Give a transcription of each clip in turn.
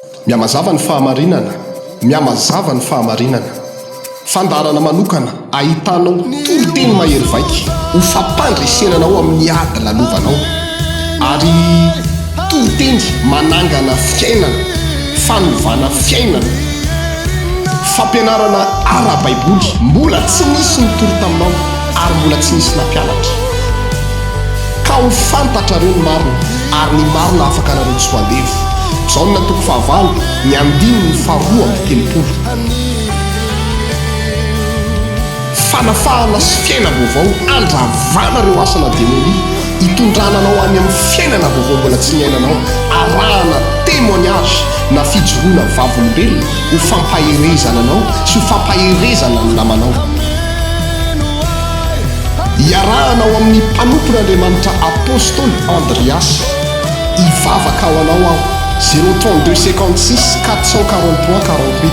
Mihamazava ny fahamarinana, mihamazava ny fahamarinana. Fandaharana manokana ahitanao toriteny mahery vaika ho fampandresena anao amin'ny ady lalovanao. Ary toriteny manangana fiainana, fanovana fiainana. Fampianarana ara-baiboly mbola tsy nisy nitory taminao ary mbola tsy nisy nampianatra. Ka ho fantatrareo ny marina, ary ny marina hahafaka anareo tsy ho andevo. Jaona toko fahavalo, ny andininy faharoa amby telopolo. Fanafahana sy fiainam-baovao handravana ireo asana demonia, hitondrana anao any amin'ny fiainana vaovao mbola tsy niainanao, arahana témoignage na fijoroana vavolombelona ho fampaherezana anao sy ho fampaherezana ny namanao. Iarahana ao amin'ny mpanompon'Andriamanitra Apostoly Andriasy. Hivavaka ho anao aho, zéro 32 56 443 48,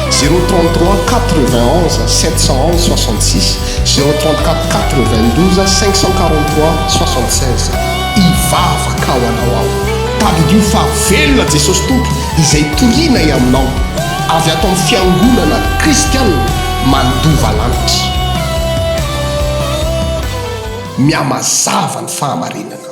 zéro 33 91 711 66, zéro 34 92 543 76. Hivavaka ho anao aho. Tadidio fa velona Jesosy Tompo izay torianay aminao, avy ato amin'ny Fiangonana Kristiana Mandova Lanitra. Mihamazava ny fahamarinana.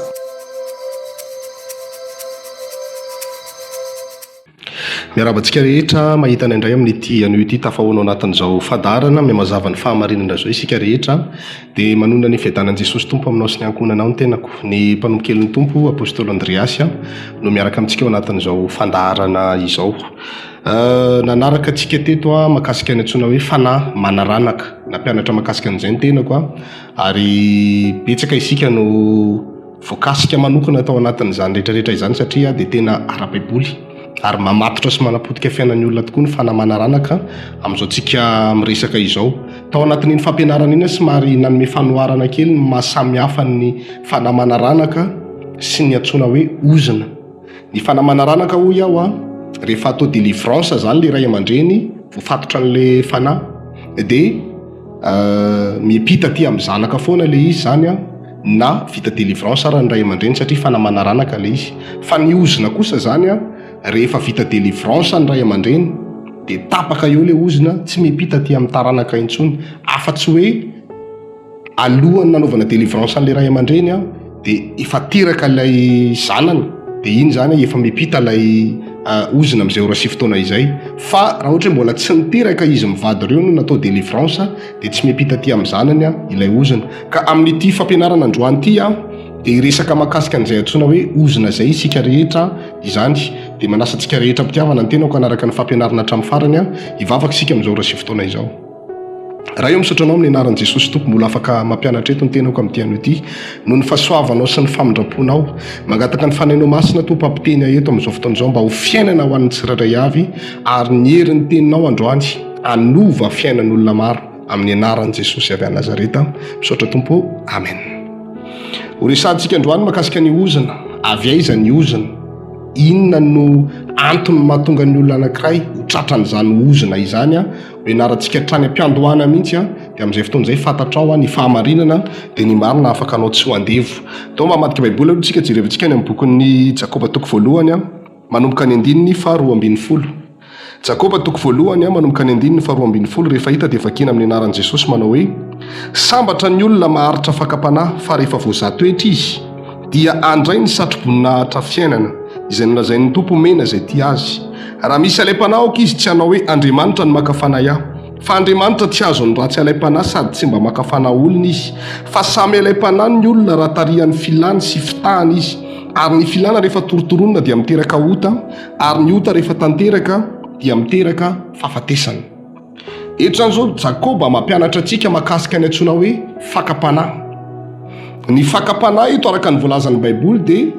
Miarahaba antsika rehetra mahita anay indray amin'ity anio ity tafahoana ao anatin'izao fadaharana mihamazava ny fahamarinana izao isika rehetra dia manonona ny fiadanan'i Jesosy Tompo aminao sy ny ankohonanao ny tenako. Ny mpanompokelin'ny Tompo Apostoly Andriasy no miaraka amintsika ao anatin'izao fandaharana izao. Nanaraka antsika teto aho mahakasika ny antsoina hoe fanahy manaranaka. Nampianatra mahakasika an'izay ny tenako ary betsaka isika no voakasika manokana tao anatin'izany rehetrarehetra izany satria dia tena ara-baiboly ary mamatotra sy manapotika fiainan'ny olona tokoa ny fanahy manaranaka amin'izao tsika miresaka izao. Tao anatin'iny fampianarana iny aho somary nanome fanoharana kely ny maha samy hafa ny fanahy manaranaka sy ny antsoina hoe ozona. Ny fanahy manaranaka hoy aho an, rehefa atao délivrance zany le ray aman-dreny voafatotra an'le fanahy dia miampita aty amin'ny zanaka foana le izy zany an, na vita délivrance ara ny ray aman-dreny satria fanahy manaranaka le izy. Fa ny ozona kosa zany an, rehefa vita délivrance ny ray aman-dreny dia tapaka eo le ozona, tsy miampita aty amin'ny taranaka intsony, afa-tsy hoe Alohan'ny nanaovana délivrance an'ilay ray aman-dreny an, dia efa teraka ilay zanany, dia iny izany efa miampita ilay ozona amin'izay ora sy fotoana izay. Fa raha ohatra hoe mbola tsy niteraka izy mivady ireo no natao délivrance dia tsy miampita aty amin'ny zanany ilay ozona. Ka amin'ity fampianarana androany ity an, dia hiresaka mahakasika an'izay antsoina hoe ozona izay isika rehetra izany. Dia manasa antsika rehetra am-pitiavana ny tenako hanaraka ny fampianarana hatramin'ny farany an, hivavaka isika amin'izao ora sy fotoana izao. Ray ô misaotra anao amin'ny anaran'i Jesosy Tompo mbola afaka mampianatra eto ny tenako amin'ity anio ity noho ny fahasoavanao sy ny famindram-ponao. Mangataka ny Fanahinao Masina Tompo hampiteny ahy eto amin'izao fotoana izao mba ho fiainana ho an'ny tsirairay avy ary ny herin'ny teninao androany hanova fiainan'olona maro amin'ny anaran'i Jesosy avy any Nazareta. Misaotra Tompo ô. Amen. Ho resahantsika androany mahakasika ny ozona. Avy aiza ny ozona? Inona no antony mahatonga ny olona anankiray ho tratran'izany ozona izany? Ianarantsika hatrany am-piandohana mihitsy an, dia amin'izay fotoana izay fantatrao an ny fahamarinana dia ny marina afaka anao tsy ho andevo. Ndao mba hamadika baiboly aloha tsika jerevantsika any amin'ny bokin'ny Jakoba toko voalohany an, manomboka ny andininy faharoa ambin'ny folo. Jakoba toko voalohany an, manomboka ny andininy faharoa ambin'ny folo, rehefa hita dia vakiana amin'ny anaran'i Jesosy manao hoe, Sambatra ny olona maharitra fakam-panahy fa rehefa voazaha toetra izy, dia handray ny satroboninahitra fiainana, izay nolazain'ny Tompo homena izay tia Azy. Raha misy alaim-panahy aoka izy tsy hanao hoe, Andriamanitra no maka fanahy ahy. Fa Andriamanitra tsy azon'ny ratsy alaim-panahy sady tsy mba maka fanahy olona Izy. Fa samy alaim-panahy ny olona raha tarihan'ny filany sy fitahany izy. Ary ny filana rehefa torotoronina dia miteraka ota, ary ny ota rehefa tanteraka dia miteraka fahafatesana. Eto izany izao Jakoba mampianatra antsika mahakasika ny antsoina hoe fakam-panahy. Ny fakam-panahy eto araka ny voalazan'ny Baiboly dia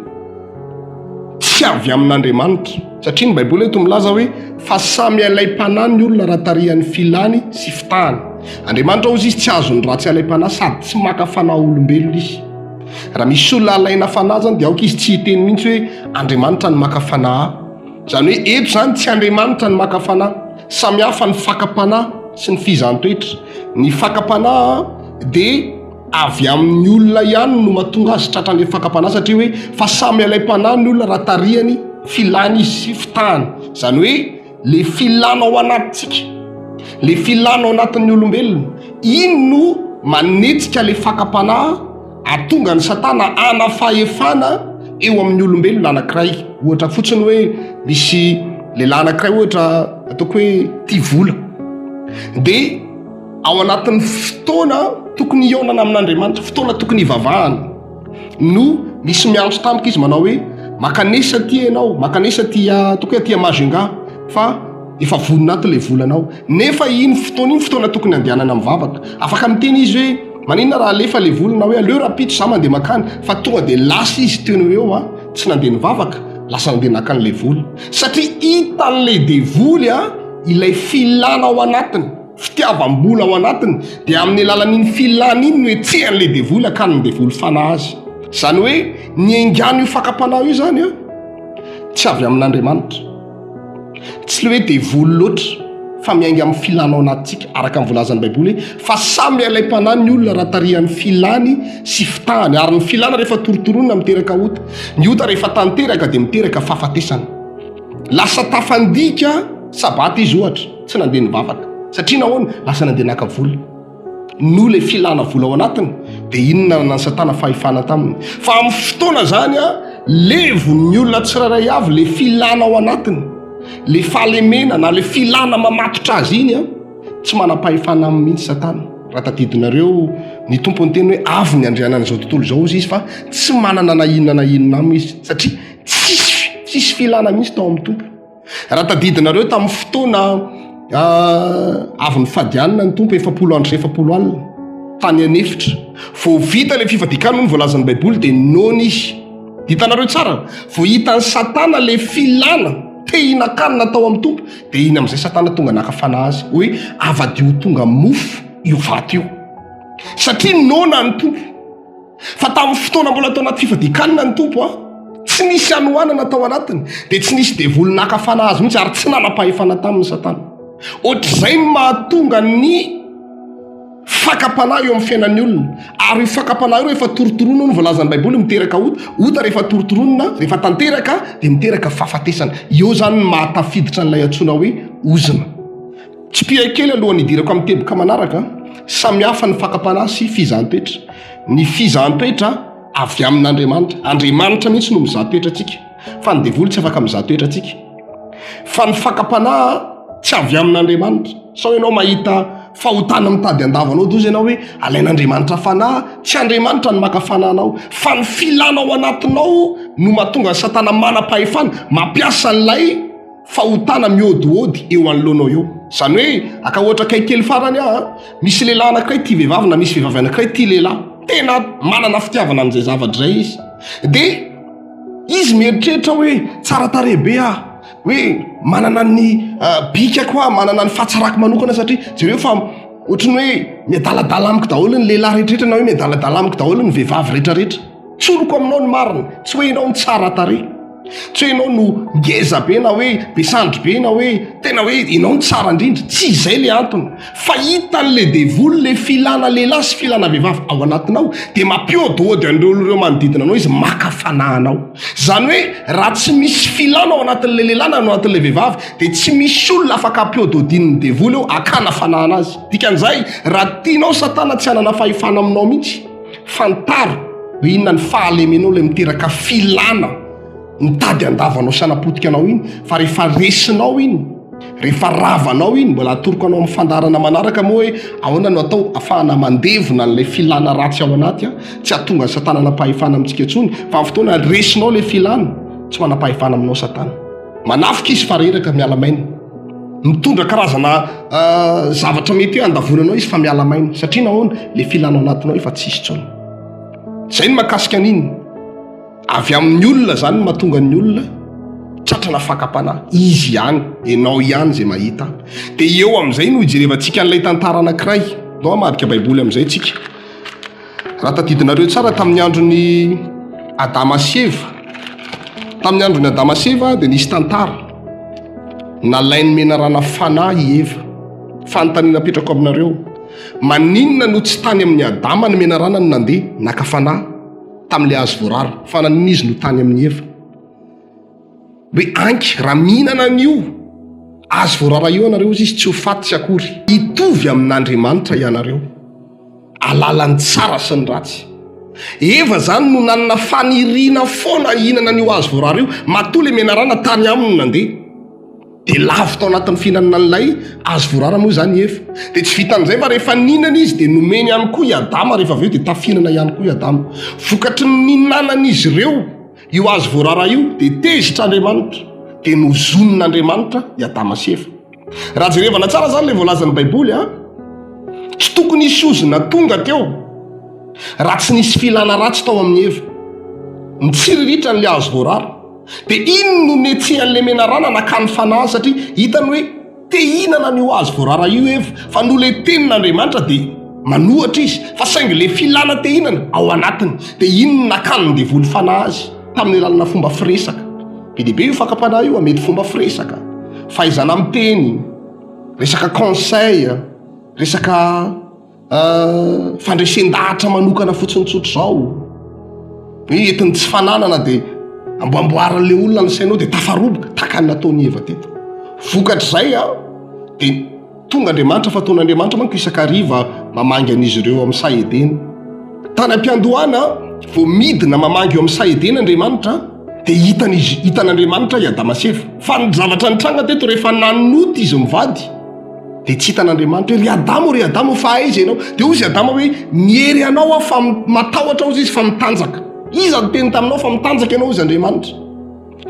tsy avy amin'Andriamanitra. Satria ny Baiboly eto milaza hoe fa samy alaim-panahy ny olona raha tarihan'ny filany sy fitahany. Andriamanitra hozy izy tsy azon'ny ratsy alaim-panahy sady tsy maka fanahy olombelona izy. Raha misy olona alaina fanahy izany dia aoka izy tsy hiteny mihitsy hoe Andriamanitra no maka fanahy ahy. Izany hoe eto izany tsy Andriamanitra no maka fanahy. Samy hafa ny fakam-panahy sy ny fizahan-toetra. Ny fakam-panahy dia avy amin'ny olona ihany no mahatonga azy tratran'ilay fakam-panahy satria hoe fa samy alaim-panahy ny olona raha tarihany filany izy sy fitahany. Izany hoe le filana ao anatintsika, le filana ao anatin'ny olombelona, iny no manetsika le fakam-panahy ahatonga an'i Satana hana fahefana eo amin'ny olombelona anankiray. Ohatra fotsiny hoe misy lehilahy anankiray ohatra ataoko hoe tia vola, dia ao anatin'ny fotoana tokony hihaonana amin'Andriamanitra, fotoana tokony hivavahana, no misy miantso tampoka izy manao hoe makanesa aty ianao, makanesa aty ataoko hoe aty Majunga fa efa vonona ato ilay volanao. Nefa iny fotoana iny fotoana tokony handehanana mivavaka. Afaka miteny izy hoe maninona raha alefa ilay vola na hoe aleo rahampitso za mandeha makany fa tonga dia lasa izy teo no eo a, tsy nandeha nivavaka, lasa nandeha naka an'ilay vola. Satria hitan'ilay devoly a ilay filana ao anatiny. Fitiavam-bola ao anatiny, dia amin'ny alalan'iny filana iny no hetsehan'ilay devoly hakanin'ny devoly fanahy azy. Izany hoe ny engan'io fakam-panahy io izany an, tsy avy amin'Andriamanitra. Tsy ilay hoe devoly loatra fa miainga amin'ny filana ao anatintsika, araka ny voalazan'ny Baiboly hoe fa samy alaim-panahy ny olona raha tarihan'ny filany sy fitahany, ary ny filana rehefa torotoronina miteraka ota, ny ota rehefa tanteraka dia miteraka fahafatesana. Lasa tafandika sabata izy ohatra, tsy nandeha nivavaka. Satria nahoana? Lasa nandeha naka vola. Noho ilay filana vola ao anatiny, dia iny no nananan'i Satana fahefana taminy. Fa amin'ny fotoana izany, levon'ny olona tsirairay avy ilay filana ao anatiny, ilay fahalemena na ilay filana mamatotra azy iny, tsy manam-pahefana aminy mihitsy Satana. Raha tadidinareo, ny Tompo niteny hoe avy ny andrianan'izao tontolo izao hozy izy fa tsy manana na inona na inona aminy izy, satria Tsisy, tsisy filana mihitsy tao amin'ny Tompo. Raha tadidinareo tamin'ny fotoana avy nifadianina ny Tompo 40 andro sy 40 alina tany an'efitra. Vao vita ilay fifadian-kanina hoy ny voalazan'ny Baiboly dia noana izy. Hitanareo tsara, vao hitan'i Satana ilay filana te hihinan-kanina tao amin'ny Tompo dia iny amin'izay Satana tonga naka fanahy azy hoe avadio ho tonga mofo io vato io. Satria noana ny Tompo. Fa tamin'ny fotoana mbola tao anaty fifadian-kanina ny Tompo, tsy nisy hanoanana tao anatiny, dia tsy nisy devoly naka fanahy azy mihitsy ary tsy nanam-pahefana taminy Satana. Ohatr'izay no mahatonga ny fakam-panahy eo amin'ny fiainan'ny olona. Ary io fakam-panahy io rehefa torotoroina no voalazan'ny Baiboly miteraka ota. Ota rehefa torotoroina, rehefa tanteraka dia miteraka fahafatesana. Eo izany no mahatafiditra an'ilay antsoina hoe ozona. Tsipìha kely alohan'ny hidirako amin'ny teboka manaraka, samy hafa ny fakam-panahy sy fizahan-toetra. Ny fizahan-toetra avy amin'Andriamanitra. Andriamanitra mihitsy no mizaha toetra antsika, fa ny devoly tsy afaka mizaha toetra antsika. Fa ny fakam-panahy tsy avy amin'Andriamanitra. Sao ianao mahita fahotana mitady handavo anao, doza ianao hoe alain'Andriamanitra fanahy. Tsy Andriamanitra no maka fanahy anao, fa ny filana ao anatinao no mahatonga an'i Satana manam-pahefana, mampiasa an'ilay fahotana miôdiôdy eo anoloanao eo. Izany hoe, aka ohatra akaiky kely farany aho an, misy lehilahy anankiray tia vehivavy na misy vehivavy anankiray tia lehilahy. Tena manana fitiavana an'izay zavatra izay izy. Dia izy mieritreritra hoe tsara tarehy be aho, hoe manana ny bikako aho, manana ny fahatsarako manokana satria jereo fa ohatry ny hoe miadaladala amiko daholo ny lehilahy rehetrarehetra na hoe miadaladala amiko daholo ny vehivavy rehetrarehetra. Tsoriko aminao ny marina, tsy hoe ianao no tsara tarehy. Tsy hoe ianao no ngeza be na hoe be sandry be na hoe tena hoe ianao no tsara indrindra. Tsy izay le antony. Fa hitan'le devoly le filana lehilahy sy filana vehivavy ao anatinao dia mampiôdiôdy an'ireo olona ireo manodidina anao izy maka fanahy anao. Izany hoe raha tsy misy filana ao anatin'le lehilahy na ao anatin'le vehivavy dia tsy misy olona afaka ampiôdiôdian'ny devoly eo hakana fanahy anazy. Dikan'izay raha tianao satana tsy hanana fahefana aminao mihitsy. Fantaro hoe inona ny fahalemenao ilay miteraka filana mitady handavanao sy hanapotika anao iny fa rehefa resinao iny, rehefa ravanao iny, mbola atoroko anao amin'ny fandaharana manaraka moa hoe ahoana no atao afahana mandevona an'ilay filana ratsy ao anaty an, tsy hahatonga an'i satana hanam-pahefana amintsika intsony fa amin'ny fotoana resinao ilay filana, tsy manam-pahefana aminao satana. Manafika izy fa reraka miala maina. Mitondra karazana zavatra mety hoe handavoana anao izy fa miala maina. Satria nahoana? Le filana ao anatinao efa tsisy intsony. Zay ny mahakasika an'iny. Avy amin'ny olona zany no mahatonga ny olona tratrana fakam-panahy. Izy ihany, ianao ihany izay mahita. Dia eo amin'izay no hijerevantsika an'ilay tantara anankiray. Ndao hamadika Baiboly amin'izay tsika. Raha tadidinareo tsara tamin'ny andron'i Adama sy Eva, tamin'ny andron'i Adama sy Eva dia nisy tantara. Nalain'ny menarana fanahy i Eva. Fanontaniana apetrako aminareo, maninona no tsy tany amin'i Adama ny menarana no nandeha naka fanahy tamin'ilay hazo voarara, fa naninona izy no tany amin'i Eva? Hoe anky, raha mihinana an'io hazo voarara io ianareo, hozy izy, tsy ho faty tsy akory. Hitovy amin'Andriamanitra ianareo, hahalala ny tsara sy ny ratsy. Eva izany no nanana faniriana foana hihinana an'io hazo voarara io, matoa ilay menarana tany aminy nandeha. Dia lavo tao anatin'ny fihinanana an'ilay hazo voarara moa izany i Eva. Dia tsy vitan'izay fa rehefa nihinana izy dia nomeny ihany koa i Adama rehefa avy eo dia tafihinana ihany koa i Adama. Vokatry ny nihinanan'izy ireo io hazo voarara io dia tezitra Andriamanitra, dia nozonin'Andriamanitra i Adama sy Eva. Raha jerevana tsara izany ilay voalazan'ny Baiboly an, tsy tokony hisy ozona tonga teo raha tsy nisy filana ratsy tao amin'i Eva. Nitsiriritra an'ilay hazo voarara. Dia iny no netsehan'ilay menarana nakany fanahy satria hitany hoe te hihinana an'io hazo voarara io Eva fa noho ilay tenin'Andriamanitra dia manohatra izy fa saingy ilay filana te hihinana ao anatiny dia iny no nakan'ny devoly fanahy azy tamin'ny alalana fomba firesaka. Be dia be io fakam-panahy io, mety fomba firesaka, fahaizana miteny, resaka conseil, resaka Fandresen-dahatra manokana fotsiny tsotra izao. Hoe entin'ny tsy fananana dia amboamboarin'ilay olona ny sainao dia tafaroboka tahaka ny nataon'i Eva teto. Vokatr'izay dia tonga Andriamanitra fa ataon'Andriamanitra manko isan-kariva mamangy an'izy ireo amin'ny saha Edena. Tany am-piandohana vao midina mamangy eo amin'ny saha Edena Andriamanitra dia hitan'izy hitan'Andriamanitra i Adama sy Eva. Fa ny zavatra nitranga teto rehefa nanota izy mivady Dia tsy hitan'Andriamanitra hoe, Ry Adama ô, ry Adama ô, fa aiza ianao? Dia hozy Adama hoe, Miery anao aho fa matahotra hozy izy fa mitanjaka. Iza no niteny taminao fa mitanjaka ianao hozy Andriamanitra?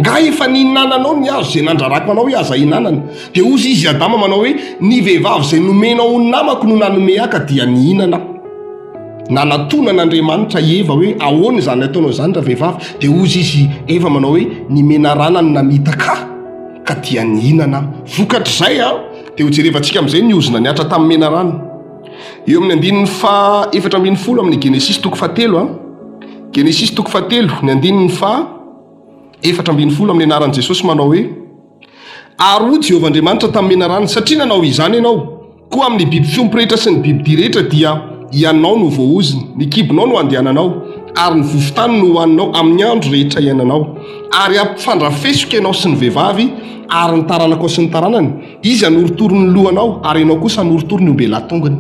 Nga efa nihinananao ny hazo izay nandrarako anao hoe aza ihinanana? Dia hozy izy Adama manao hoe, Ny vehivavy izay nomenao ho namako no nanome ahy ka dia nihinana aho. Nanatona an'Andriamanitra i Eva hoe, Ahoana izany ataonao izany ravehivavy? Dia hozy izy Eva manao hoe, Ny menarana no namitaka ahy. ka dia nihinana aho. Vokatr'izay dia hojerevantsika amin'izay ny ozona nihatra tamin'ny menarana. Eo amin'ny andininy faha 14 amin'ny Genesisy toko fahatelo, Genesisy toko fahatelo, ny andininy faha 14 amin'ny anaran'i Jesosy manao hoe, Ary hoy Jehovah Andriamanitra tamin'ny menarana, satria nanao izany ianao, Koa amin'ny biby fiompy rehetra sy ny bibidia rehetra dia ianao no voaozona, ny kibonao no handehananao, ary ny vovo-tany no hohaninao amin'ny andro rehetra iainanao. Ary hampifandrafesiko ianao sy ny vehivavy, ary ny taranakao sy ny taranany, izy hanorotoro ny lohanao, ary ianao kosa hanorotoro ny ombelahy-tongony.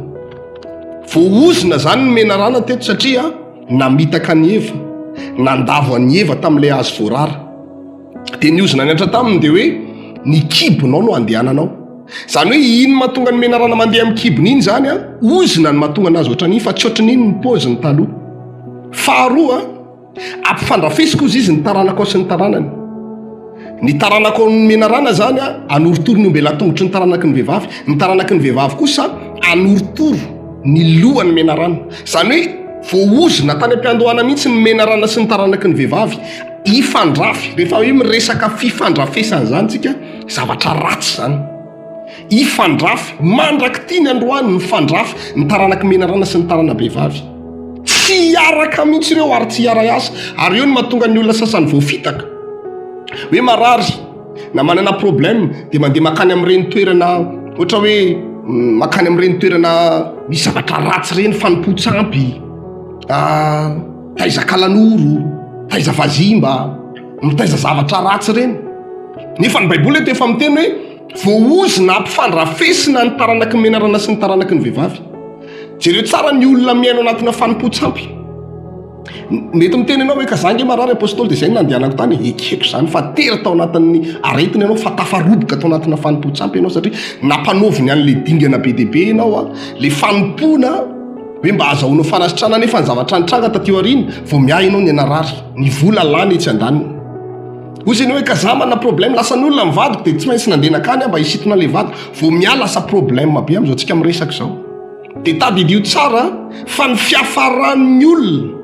Voaozona izany ny menarana teto satria namitaka an'i Eva, nandavo an'i Eva tamin'ilay hazo voarara. Dia ny ozona niantra taminy dia hoe ny kibonao no andehananao. Izany hoe iny mahatonga ny menarana mandeha amin'ny kibony iny izany an, ozona no mahatonga anazy ohatran'iny fa tsy ohatran'iny ny paoziny taloha. Faharoa, ampifandrafesiko ozy izy ny taranakao sy ny taranany. Ny taranakao ny menarana izany an, anorotoro ny ombelahy-tongotry ny taranaky ny vehivavy, ny taranaky ny vehivavy kosa anorotoro ny lohan'ny menarana. Izany hoe voaozona tany am-piandohana mihitsy ny menarana sy ny taranaky ny vehivavy. Hifandrafy, rehefa hoe miresaka fifandrafesana izany tsika, zavatra ratsy izany. Hifandrafy, mandrak'ity ny androany mifandrafy ny taranaky menarana sy ny tarana-behivavy. Tsy hiaraka mihitsy ireo ary tsy hiara-hiasa. Ary eo no mahatonga ny olona sasany voafitaka. Hoe marary na manana problème dia mandeha makany amin'ireny toerana ohatra hoe makany amin'ireny toerana misy zavatra ratsy ireny, fanompoan-tsampy. Ah, Taiza kalanoro, taiza vazimba, mitaiza zavatra ratsy ireny. Nefa ny Baiboly eto efa miteny hoe voaozona ampifandrafesina ny taranaky ny menarana sy ny taranaky ny vehivavy. Jereo tsara ny olona miaina ao anatina fanompoan-tsampy. Mety miteny ianao hoe ka za nge marary apostoly dia izay no nandehanako tany. Ekeko izany fa tery tao anatin'ny aretina ianao fa tafaroboka tao anatina fanompoan-tsampy ianao satria nampanaoviny an'ilay dingana be dia be ianao a, ilay fanompoana Hoe mba azahoanao fanasitranana nefa ny zavatra nitranga taty aoriana vao miahy ianao ny narary, ny vola lany etsy andaniny. Hoy izy hoe ka za manana problème lasa ny olona ny vadiko dia tsy maintsy nandeha nakany aho mba hisintona ilay vadiko, vao miahy lasa problème be amin'izao tsika miresaka izao. Dia tadidio tsara fa ny fiafaran'ny olona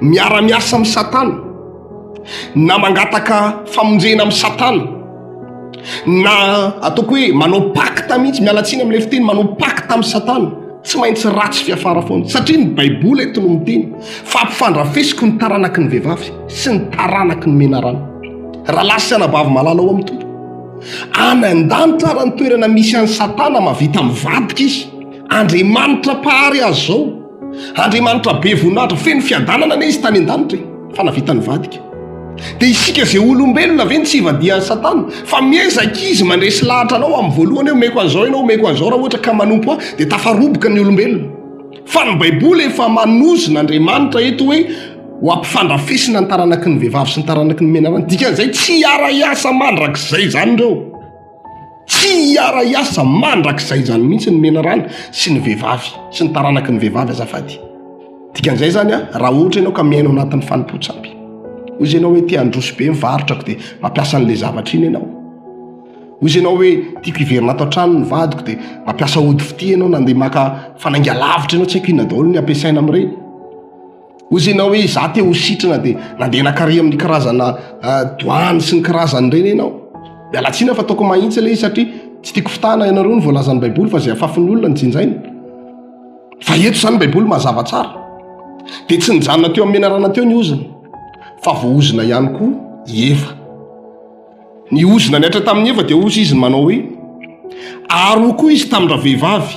miara-miasa amin'i satana na mangataka famonjena amin'i satana na ataoko hoe manao pacte mihitsy, miala tsiny amin'ilay fiteny, manao pacte amin'i satana, tsy maintsy ratsy fiafara foana satria ny baiboly eto no miteny fa ampifandrafesiko ny taranaky ny vehivavy sy ny taranaky ny menarana. Rahalahy sy anabavy malala ao amin'ny Tompo, any an-danitra ara ny toerana misy an'i satana mahavita mivadika izy, Andriamanitra mpahary azy izao, Andriamanitra be voninahitra, feno fiadanana anie izy tany an-danitra e, fa navita nivadika. Dia isika izay olombelona ve no tsy ivadihan'i Satana? Fa miezaka izy mandresy lahatra anao amin'ny voalohany hoe omeko an'izao ianao, omeko an'izao raha ohatra ka manompo ahy, dia tafaroboka ny olombelona. Fa ny Baiboly efa manozona Andriamanitra eto hoe ho ampifandrafesina ny taranaky ny vehivavy sy ny taranaky ny menarana. Dikan'izay tsy hiara-hiasa mandrakizay izany ireo. Tsy hiara-hiasa mandrakizay izany mihitsy ny menarana sy ny vehivavy sy ny taranaky ny vehivavy azafady. Dikan'izay izany a, raha ohatra ianao ka miaina ao anatin'ny fanompoan-tsampy, hoy izy ianao hoe te handroso be ny varotrako dia mampiasa an'ilay zavatra iny ianao. Hoy izy ianao hoe tiako hiverina ato an-trano ny vadiko dia mampiasa ody fitia ianao na andeha maka fanainga lavitra ianao tsy haiko inona daholo ny ampiasaina amin'ireny. Hoy izy ianao hoe izaho te ho sitrana dia nandeha nankary amin'ny karazana doany sy ny karazany ireny ianao. Miala tsiny fa ataoko mahitsy ilay izy satria tsy tiako fitahana ianareo ny voalazan'ny Baiboly fa izay afafin'ny olona no jinjaina. Fa eto izany ny Baiboly mazava tsara. Dia tsy nijanona teo amin'ny menarana teo ny ozona fa voaozona ihany koa i Eva. Ny ozona nihatra tamin'i Eva dia hozy izy manao hoe, Ary hoy koa izy tamin-dravehivavy,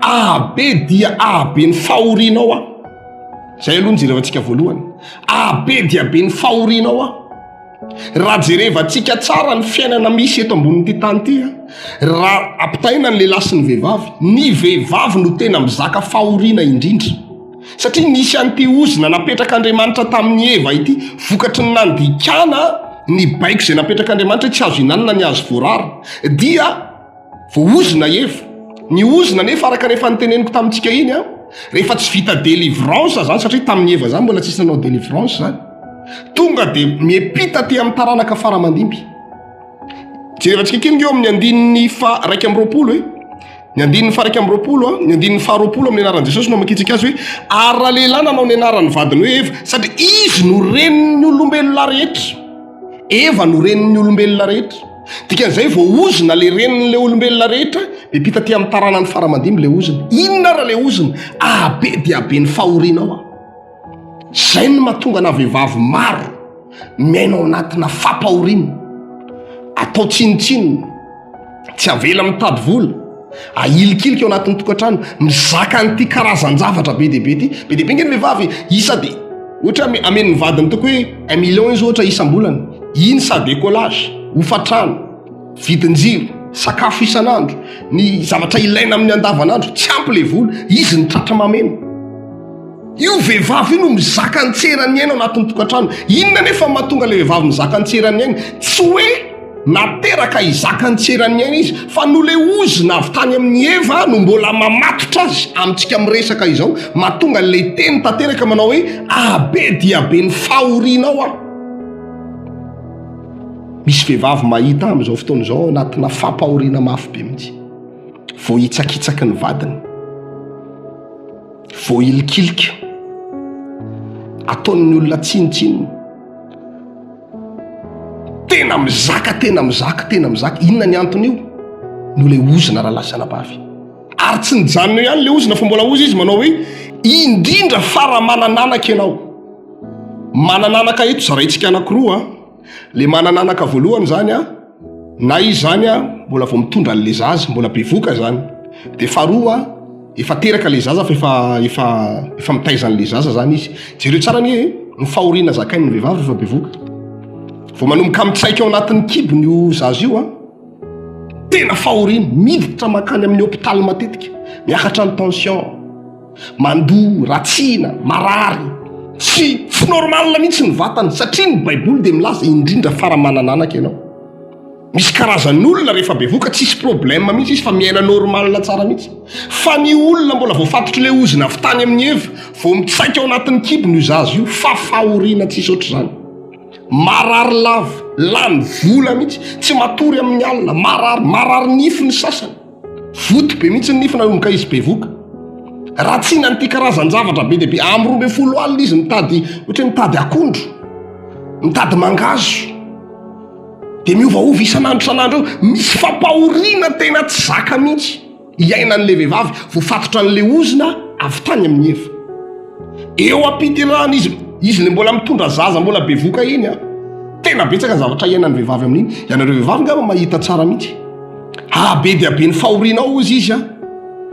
Ahabe dia ahabe ny fahorianao aho. Izay aloha no jerevantsika voalohany. Ahabe dia be ny fahorianao aho. Raha jerevantsika tsara ny fiainana misy eto ambonin'ity tany ity, raha ampitahaina ny lehilahy sy ny vehivavy, ny vehivavy no tena mizaka fahoriana indrindra. Satria nisy an'ity ozona napetrak'Andriamanitra tamin'i Eva ity, vokatry ny nandikana ny baiko izay napetrak'Andriamanitra hoe tsy azo ihinanana ny hazo voarara, dia voaozona Eva. Ny ozona anefa araka ny efa noteneniko tamintsika iny, rehefa tsy vita délivrance zany, satria tamin'i Eva zany mbola tsisy nanao délivrance zany, tonga dia miampita aty amin'ny taranaka fara-mandimby. Jerevantsika kely nge eo amin'ny andininy faha 21 e. Ny andininy faha 21, ny andininy faha 20 amin'ny anaran'i Jesosy no amakintsika azy hoe ary raha lehilahy nanao ny anaran'ny vadiny hoe Eva, satria izy no renin'ny olombelona rehetra. Eva no renin'ny olombelona rehetra. Dikan'izay voaozona le renin'le olombelona rehetra, miampita aty amin'ny taranany fara aman-dimby le ozona. Inona ara le ozona? Ahabe dia habe ny fahorianao aho. Izay no mahatonga ana vehivavy maro miaina ao anatina fampahoriana, atao tsinontsinona, tsy avela mitady vola, ahilikilika ao anatin'ny tokantrano, mizaka an'ity karazan-javatra be dia be ity. Be dia be nge ny vehivavy isa dia ohatra hoe amen'ny vadiny toko hoe un million izy ohatra isam-bolana, iny sady écolage, hofantrano, vidin-jiro, sakafo isan'andro, ny zavatra ilaina amin'ny andavanandro, tsy ampy le vola, izy ny tratra mameno. Io vehivavy io no mizaka ny tseran'ny aina ao anatin'ny tokantrano. Inona anefa no mahatonga ilay vehivavy mizaka ny tseran'ny aina? Tsy hoe nateraka hizaka ny tseran'ny aina izy, fa noho ilay ozona avy tany amin'i Eva no mbola mamatotra azy amintsika miresaka izao, mahatonga an'ilay teny tanteraka manao hoe Abe dia be ny fahorianao aho. Misy vehivavy mahita amin'izao fotoana izao ao anatina fampahoriana mafy be mihitsy. Voahitsakitsaky ny vadiny. Voahilikilika. Ataon'ny olona tsinontsinona. Tena mizaka, tena mizaka, tena mizaka. Inona ny anton'io? Noho ilay ozona rahalahy sy anabavy. Ary tsy nijanona eo ihany ilay ozona fa mbola hozy izy manao hoe indrindra fa raha manan'anaka ianao. Manan'anaka eto zaraintsika anankiroa. Le manan'anaka voalohany zany a, na izy zany a mbola vao mitondra an'le zaza, mbola bevoka zany. De faharoa efa teraka le zaza fa efa efa efa mitaiza an'le zaza zany izy. Jereo tsara anie e, ny fahoriana zakain'ny vehivavy rehefa bevoka. Vao manomboka mitsaika ao anatin'ny kibony io zaza io a, tena fahoriana, miditra mankany amin'ny hopitaly matetika, miakatra ny tension. Mandoa, ratsiana, marary, tsy tsy normal mihitsy ny vatany satria ny baiboly dia milaza indrindra fa raha manana anaka ianao. Misy karazan'olona rehefa bevoka tsisy problème mihitsy izy fa miaina normal tsara mihitsy. Fa ny olona mbola voafatotr'ilay ozona avy tany amin'ny Eva, vao mitsaika ao anatin'ny kibony io zaza io fa fahoriana tsisy ohatr'izany. Marary lava, lany vola mihitsy, tsy matory amin'ny alina, marary, marary nify ny sasany. Voto be mihitsy ny nify nanomboka izy bevoka. Ratsiana an'ity karazan-javatra be dia be. Amin'ny 12 alina izy mitady, ohatra hoe mitady akondro, mitady mangahazo. Dia miovaova isan'andro isan'andro eo. Misy fampahoriana tena tsy zaka mihitsy iainan'ilay vehivavy voafatotra an'ilay ozona avy tany amin'i Eva. Eo am-piterahana izy, izy ilay mbola mitondra zaza mbola bevoka iny an. Tena betsaka ny zavatra iainan'ny vehivavy amin'iny. Ianareo vehivavy angamba mahita tsara mihitsy. Hahabe dia be ny fahorianao hozy izy an,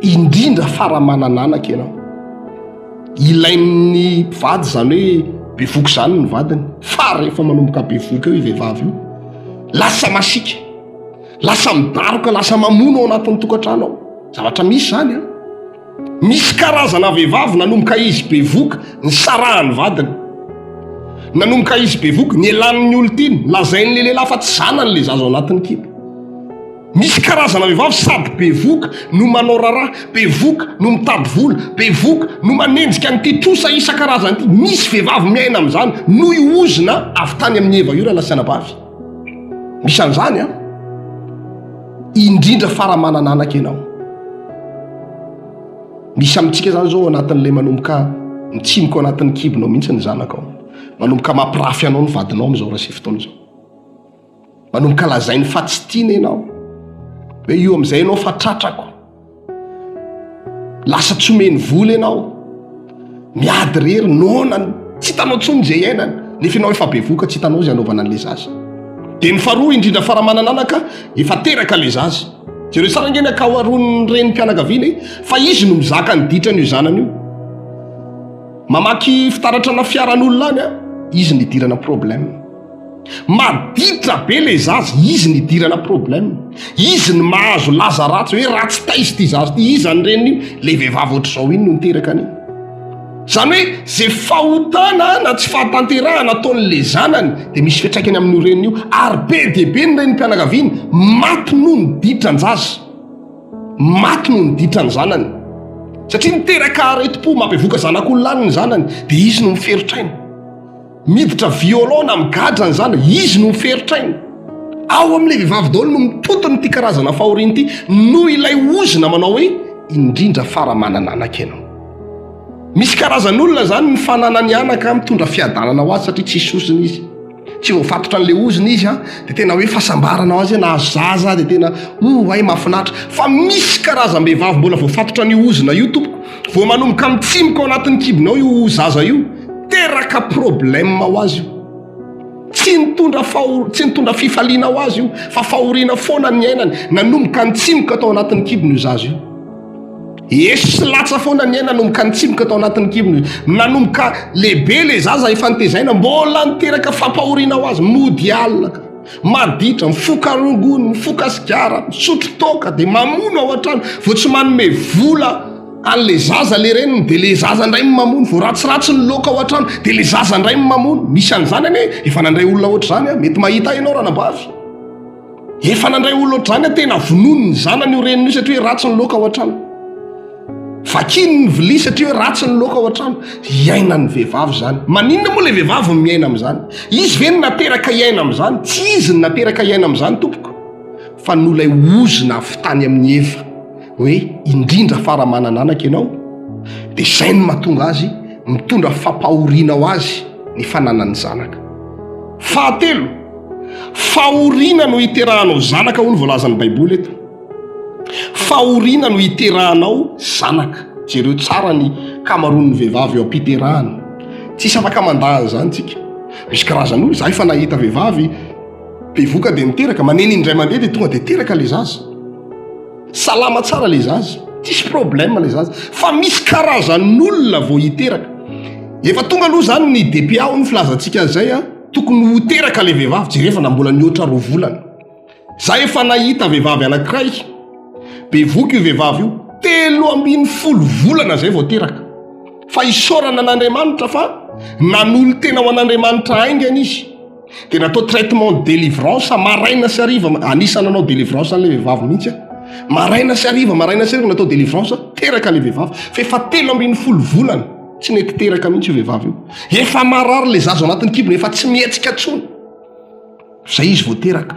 indrindra fa raha manan'anaka ianao. Ilain'ny mpivady izany hoe. Bevoka izany ny vadiny, fa rehefa manomboka bevoka eo io vehivavy io, lasa masiaka, lasa midaroka, lasa mamono ao anatin'ny tokantrano ao. Zavatra misy izany an. Misy karazana vehivavy nanomboka izy bevoka, nisarahan'ny vadiny. Nanomboka izy bevoka, nielan'ny olon-tiany, lazain'ilay lehilahy fa tsy zanany ilay zaza ao anatin'ny kibo. Misy karazana vehivavy sady bevoka no manao raharaha, bevoka no mitady vola, bevoka no manenjika an'ity trosa isan-karazany ity. Misy vehivavy miaina amin'izany noho io ozona avy tany amin'i Eva io rahalahy sy anabavy. Misy an'izany an! Indrindra fa raha manana anaka ianao. Misy amintsika izany izao ao anatin'ilay manomboka mitsimoka ao anatin'ny kibonao mihitsy ny zanakao. Manomboka mampirafy anao ny vadinao amin'izao ora sy fotoana izao. Manomboka lazainy fa tsy tiana ianao. Hoe io amin'izay ianao fa tratrako. Lasa tsy omeny vola ianao. Miady rery, noana, tsy hitanao intsony izay iainana. Nefa ianao efa bevoka, tsy hitanao izay anaovana an'ilay zaza. Dia ny faharoa, indrindra fa raha manana anaka, efa teraka ilay zaza. Jereo tsara ange ny ankaoaroan'ny renim-pianakaviana e, fa izy no mizaka ny ditran'io zanany io. Mamaky fitaratra na fiaran'olona any, izy no idirana problème. Maditra be le zaza, izy no idirana problème, izy no mahazo laza ratsy hoe ratsy taiza ity zaza ity, iza ny reniny io, le vehivavy ohatr'izao iny no niteraka an'iny. Zany hoe ze fahotana na tsy fahatanterahana ataon'le zanany de misy fiantraikany amin'io reniny io, ary be dia be ny renim-pianakaviana maty noho ny ditran-jaza, maty noho ny ditran'ny zanany, satria niteraka aretim-po mampivoka zanak'olona any ny zanany de izy no miferotra aina. Miditra violon na migadra ny zana, izy no miferotra aina. Ao amin'ilay vehivavy daholo no mitontona ity karazana fahoriana ity noho ilay ozona manao hoe indrindra fa raha manana anaka ianao. Misy karazan'olona izany ny fananany anaka mitondra fiadanana ho azy satria tsisy ozona izy. Tsy voafatotra an'ilay ozona izy an, dia tena hoe fahasambarana ho azy hoe nahazo zaza dia tena oh hay mahafinaritra. Fa misy karazam-behivavy mbola voafatotra an'io ozona io tompoko, vao manomboka mitsimoka ao anatin'ny kibonao io zaza io, Teraka problème ho azy io. Tsy nitondra faho, tsy nitondra fifaliana ho azy io, fa fahoriana foana ny niainany. Nanomboka nitsimoka tao anatin'ny kibony io zaza io. Eso sy latsa foana ny aina nanomboka nitsimoka tao anatin'ny kibony. Nanomboka lehibe le zaza efa nitezaina, mbola niteraka fampahoriana ho azy. Mody alina ka. Maditra, mifoka rongony, mifoka sigara, misotro toaka, dia mamono ao an-trano. Vao tsy manome vola an'le zaza le reniny de le zaza ndray no mamono, vao ratsiratsy ny laoka ao an-trano de le zaza ndray no mamono, misy an'izany anie, efa nandray olona ohatr'izany aho, mety mahita ahy ianao ranabavy, efa nandray olona ohatr'izany aho, tena vonoiny ny zanany io reniny io satria hoe ratsy ny laoka ao an-trano, vakiny ny vilia satria hoe ratsy ny laoka ao an-trano, iainan'ny vehivavy izany, maninona moa le vehivavy no miaina amin'izany, izy ve no nateraka hiaina amin'izany, tsy izy no nateraka hiaina amin'izany tompoko, fa noho ilay ozona avy tany amin'i Eva. hoe indrindra fa raha manana anaka ianao dia izay no mahatonga azy mitondra fampahoriana ho azy ny fananany zanaka. Fahatelo, fahoriana no hiterahanao zanaka hoy ny voalazan'ny Baiboly eto. Fahoriana no hiterahanao zanaka. Jereo tsara ny kamaroan'ny vehivavy eo am-piterahana. Tsisy afaka mandà an'izany tsika. Misy karazan'olona, izaho efa nahita vehivavy bevoka dia niteraka, maneno indray mandeha dia tonga dia teraka ilay zaza. Salama tsara le zaza, tsisy problème le zaza, fa misy karazan'olona vao hiteraka. Efa tonga aloha zany ny DPA hoy ny filazantsika an'izay a, tokony ho teraka le vehivavy, jerevana mbola nihoatra roa volana. Za efa nahita vehivavy anankiray, bevoka io vehivavy io, 13 volana zay vao teraka. Fa isaorana an'Andriamanitra fa nanolo-tena ho an'Andriamanitra haingana izy. Dia natao traitement de délivrance maraina sy hariva, anisan'ny nanao délivrance an'ilay vehivavy mihitsy aho. Maraina sy hariva, maraina sy hariva natao délivrance, teraka ilay vehivavy. Fa efa 13 volana tsy nety teraka mihitsy io vehivavy io. Efa marary ilay zaza ao anatin'ny kibony, efa tsy mihetsika intsony. Zay izy vao teraka.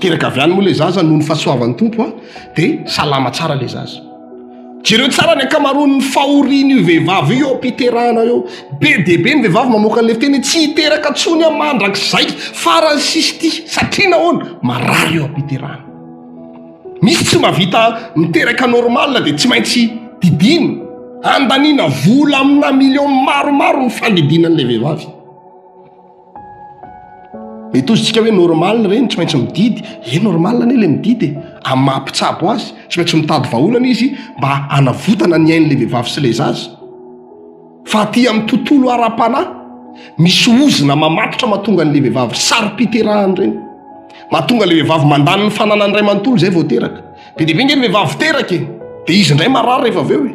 Teraka avy any moa ilay zaza noho ny fahasoavan'ny Tompo dia salama tsara ilay zaza. Jereo tsara ny ankamaroan'ny fahorian'io vehivavy io eo am-piterahana eo. Be dia be ny vehivavy mamoaka an'ilay fiteny hoe tsy hiteraka intsony aho mandrakizay, farany sisa ity. Satria nahoana? Marary eo am-piterahana. Misy tsy mahavita miteraka normal dia tsy maintsy didiana. Andaniana vola amina millions maromaro ny fandidiana an'ilay vehivavy. Mety hozy tsika hoe normal ireny tsy maintsy mididy, e normal anie le mididy e, amin'ny maha mpitsabo azy tsy maintsy mitady vahaolana izy mba hanavotana ny ain'le vehivavy sy le zaza. Fa aty amin'ny tontolo ara-panahy, Misy ozona mamatotra mahatonga an'ilay vehivavy saro-piterahana ireny. Mahatonga ilay vehivavy mandany ny fananany iray manontolo izay vao teraka. Be dia be nge ny vehivavy teraka e. Dia izy indray marary rehefa avy eo e.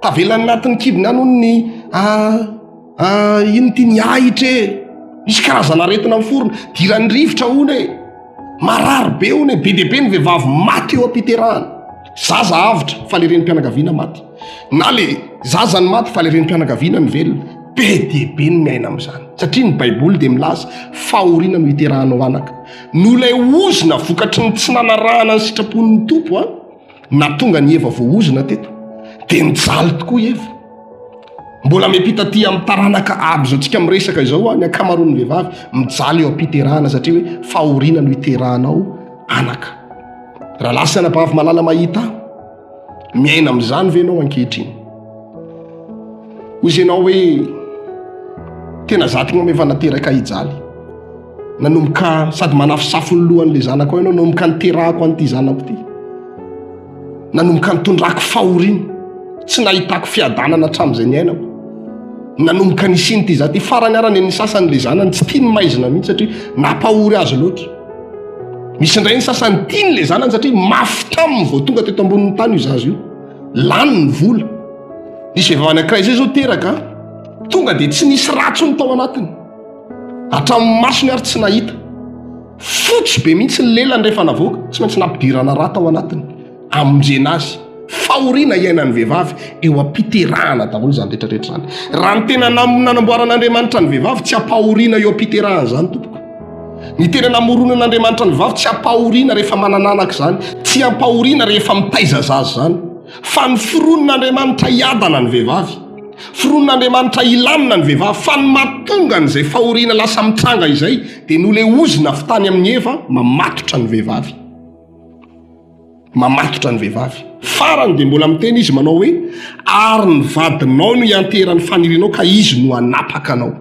Tavela anatin'ny kibony any hono ny ah, ah, ino ty ny ahitra e. Misy karazana aretina miforona. Diran'ny rivotra hono e. Marary be hono e. Be dia be ny vehivavy maty eo am-piterahana. Zaza avotra fa le renim-pianakaviana maty. Na le zaza ny maty fa le renim-pianakaviana ny velona. Be dia be ny miaina amin'izany. Satria ny Baiboly dia milaza fahoriana no hiterahanao anaka. Noho ilay ozona vokatry ny tsy nanarahana ny sitrapon'ny Tompo an, nahatonga an'i Eva voaozona teto. Dia nijaly tokoa i Eva. Mbola miampita aty amin'ny taranaka amin'izao tsika miresaka izao an, ny ankamaroan'ny vehivavy mijaly eo am-piterahana satria hoe fahoriana no hiterahanao anaka. Rahalahy sy anabavy malala mahita ahy, miaina amin'izany ve ianao ankehitriny? Hoy ianao hoe tena za ty efa nateraka hijaly. Nanomboka sady manafosafo ny lohan'ilay zanako ianao, nanomboka niterahako an'ity zanako ity. Nanomboka nitondrako fahoriana, tsy nahitako fiadanana hatramin'izay niainako. Nanomboka nisiany ity za ty, farany ara ny sasany ilay zanany tsy tiany maizina mihitsy satria nampahory azy loatra. Misy indray ny sasany tiany ilay zanany satria mafy taminy vao tonga teto ambonin'ny tany io zaza io. Lany ny vola. Nisy vehivavy anankiray izay izao teraka, tonga dia tsy nisy rà intsony tao anatiny. Hatramin'ny masony ary tsy nahita. Fotsy be mihitsy ny lelany rehefa navoaka, tsy maintsy nampidirana rà tao anatiny. Amonjena azy. Fahoriana iainan'ny vehivavy eo am-piterahana daholo izany rehetra rehetra izany. Raha ny tena nanamboaran'Andriamanitra ny vehivavy tsy ampahoriana eo am-piterahana izany tompoko. Ny tena namoronan'Andriamanitra ny vehivavy tsy ampahoriana rehefa manananaka izany, tsy ampahoriana rehefa mitaiza zaza izany. Fa ny foronin'Andriamanitra hiadana ny vehivavy. Foronin'Andriamanitra hilamina ny vehivavy. Fa ny mahatonga an'izay fahoriana lasa mitranga izay dia noho ilay ozona avy tany amin'i Eva mamatotra ny vehivavy. Mamatotra ny vehivavy. Farany dia mbola miteny izy manao hoe, ary ny vadinao no ianteran'ny fanirianao ka izy no hanapaka anao.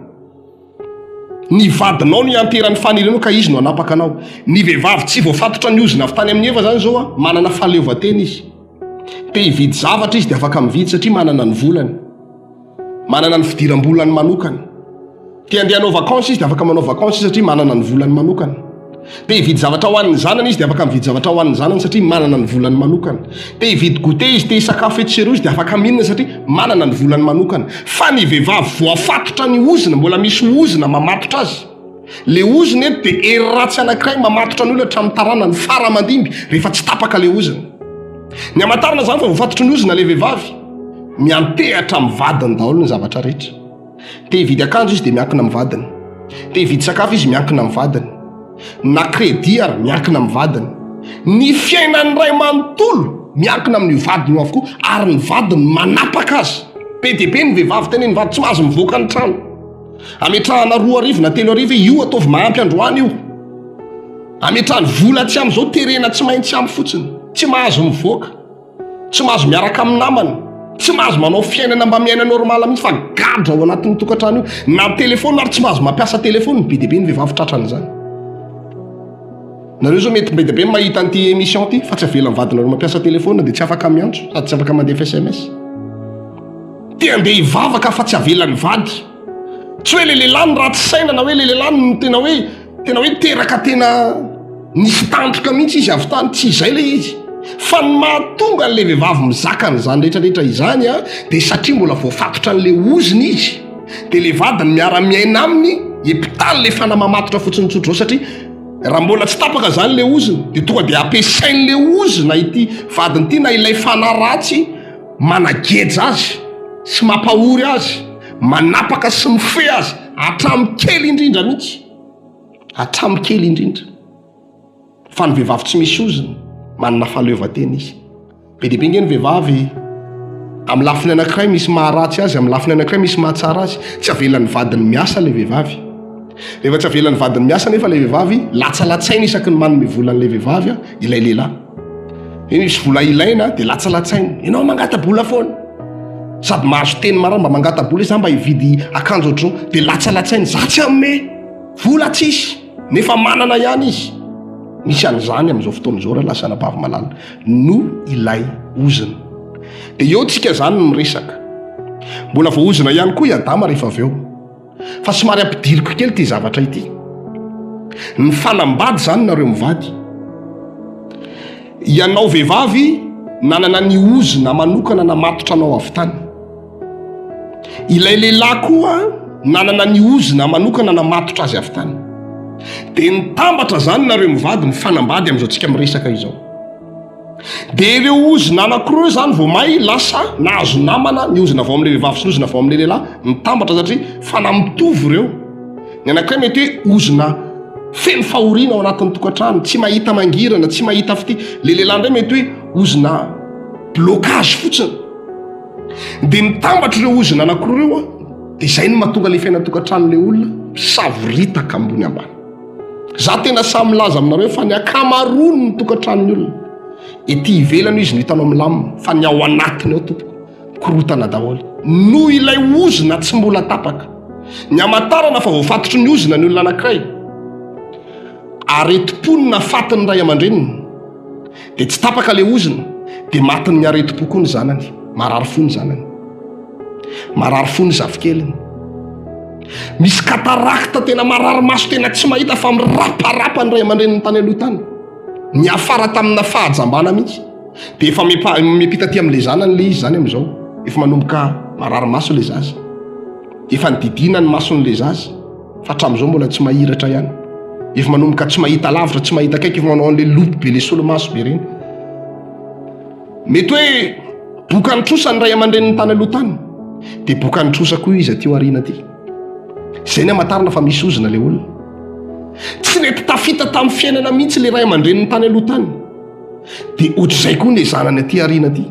Ny vadinao no ianteran'ny fanirianao ka izy no hanapaka anao. Ny vehivavy tsy voafatotra ny ozona avy tany amin'i Eva zany izao a, manana fahaleovantena izy. Te hividy zavatra izy dia afaka mividy satria manana ny volany. Manana ny fidiram-bolany manokana. Te handeha hanao vacances izy dia afaka manao vacances izy satria manana ny volany manokana. Te hividy zavatra ho an'ny zanany izy dia afaka mividy zavatra ho an'ny zanany satria manana ny volany manokana. Te hividy goûter izy, te hisakafo etsy sy eroa izy dia afaka mihinana satria manana ny volany manokana. Fa ny vehivavy voafatotra ny ozona, mbola misy ozona mamatotra azy. Le ozona eto dia hery ratsy anankiray mamatotra ny olona hatramin'ny taranany fara aman-dimby rehefa tsy tapaka le ozona. Ny hamantarana izany fa voafatotry ny ozona le vehivavy, miantehatra amin'ny vadiny daholo ny zavatra rehetra. Te hividy akanjo izy dia miankina amin'ny vadiny. Te hividy sakafo izy miankina amin'ny vadiny. Na crédit ary miankina amin'ny vadiny. Ny fiainan'ny ray manontolo miankina amin'io vadiny io avokoa ary ny vadiny manapaka azy. Be dia be ny vehivavy tenen'ny vady tsy mahazo mivoaka ny trano. Ametrahana 2000 na 3000 hoe io ataovy mahampy androany io. Ametrahany vola tsy amin'izao terena tsy maintsy ampy fotsiny. Tsy mahazo mivoaka. Tsy mahazo miaraka amin'ny namana. Tsy mahazo manao fiainana mba miaina normal mihitsy fa gadra ao anatin'ny tokantrano io. Na téléphone ary tsy mahazo mampiasa téléphone. Be dia be ny vehivavy tratran'izany. Nareo zao mety be dia be mahita an'ity émission ity fa tsy avelan'ny vadinareo mampiasa téléphone dia tsy afaka miantso sady tsy afaka mandefa SMS. Te handeha hivavaka fa tsy avelan'ny vady. Tsy hoe le lehilahy no ratsy saina na hoe le lehilahy no tena hoe tena hoe teraka tena nisy tandroka mihitsy izy avy tany, tsy izay le izy. Fa ny mahatonga an'le vehivavy mizaka an'izany rehetrarehetra izany a, dia satria mbola voafatotra an'le ozona izy. Dia le vadiny miara-miaina aminy, epitaly le fanahy mamatotra fotsiny tsotra izao satria raha mbola tsy tapaka izany le ozona dia tonga dia ampiasain'le ozona ity vadiny ity na ilay fanahy ratsy manageja azy sy mampahory azy, manapaka sy mifehy azy hatramin'ny kely indrindra mihitsy, hatramin'ny kely indrindra. Fa ny vehivavy tsy misy ozona, manana fahaleovantena izy. Be dia be nge ny vehivavy amin'ny lafiny anankiray misy maharatsy azy, amin'ny lafiny anankiray misy mahatsara azy. Tsy avelan'ny vadiny miasa ilay vehivavy. Rehefa tsy avelan'ny vadiny miasa nefa ilay vehivavy, latsalatsaina isaky ny manome vola an'ilay vehivavy ilay lehilahy. Eny misy vola ilaina dia latsalatsaina. Ianao mangata-bola foana. Sady mahazo teny marina mba mangata-bola izy za mba hividy akanjo ohatr'izao dia latsalatsaina za tsy hanome vola tsisy nefa manana ihany izy. Misy an'izany amin'izao fotoana izao rahalahy sy anabavy malala noho ilay ozona. Dia eo tsika izany no miresaka. Mbola voaozona ihany koa i Adama rehefa avy eo. Fa somary ampidiriko kely ity zavatra ity. Nifanambady izany nareo mivady. Ianao vehivavy nanana ny ozona manokana namatotra anao avy tany. Ilay lehilahy koa nanana ny ozona manokana namatotra azy avy tany. Dia nitambatra izany nareo mivady mifanambady amin'izao tsika miresaka izao. Dia ireo ozona anankiroa izany vao may lasa nahazo namana, ny ozona avy ao amin'ilay vehivavy sy ny ozona avy ao amin'ilay lehilahy mitambatra satria fanahy mitovy ireo. Ny anankiray mety hoe ozona feno fahoriana ao anatin'ny tokantrano, tsy mahita mangirana, tsy mahita fitia. Ilay lehilahy indray mety hoe ozona blocage fotsiny. Dia mitambatra ireo ozona anankiroa ireo, dia izay no mahatonga ilay fiainan-tokantranon'ilay olona misavoritaka ambony ambany. Za tena sahy milaza aminareo fa ny ankamaroany ny tokantranon'ny olona ety ivelany izy no hitanao milamina fa ny ao anatiny ao tompoko mikorotana daholo noho ilay ozona tsy mbola tapaka. Ny hamantarana fa voafatotry ny ozona ny olona anankiray, aretim-po no nafatin'ny ray aman-dreniny dia tsy tapaka ilay ozona dia matin'ny aretim-po koa ny zanany, marary fo ny zanany. Marary fo ny zafikeliny. Misy cataracte tena marary maso tena tsy mahita fa miraparapa ny ray aman-dreniny tany aloha tany. Niafara tamina fahajambana mihitsy. Dia efa miampita aty amin'ilay zanany ilay izy izany amin'izao. Efa manomboka marary maso ilay zaza. Efa nididiana ny mason'ilay zaza fa hatramin'izao mbola tsy mahiratra ihany. Efa manomboka tsy mahita lavitra, tsy mahita akaiky, efa manao an'ilay loupe be, ilay solomaso be ireny. Mety hoe bokan'ny trosa ny ray aman-dreniny tany aloha tany, dia bokan'ny trosa koa izy aty aoriana aty. Izay ny hamantarana fa misy ozona ilay olona. Tsy nety tafita tamin'ny fiainana mihitsy ilay ray aman-dreniny tany aloha tany. Dia ohatr'izay koa ny zanany aty aoriana aty.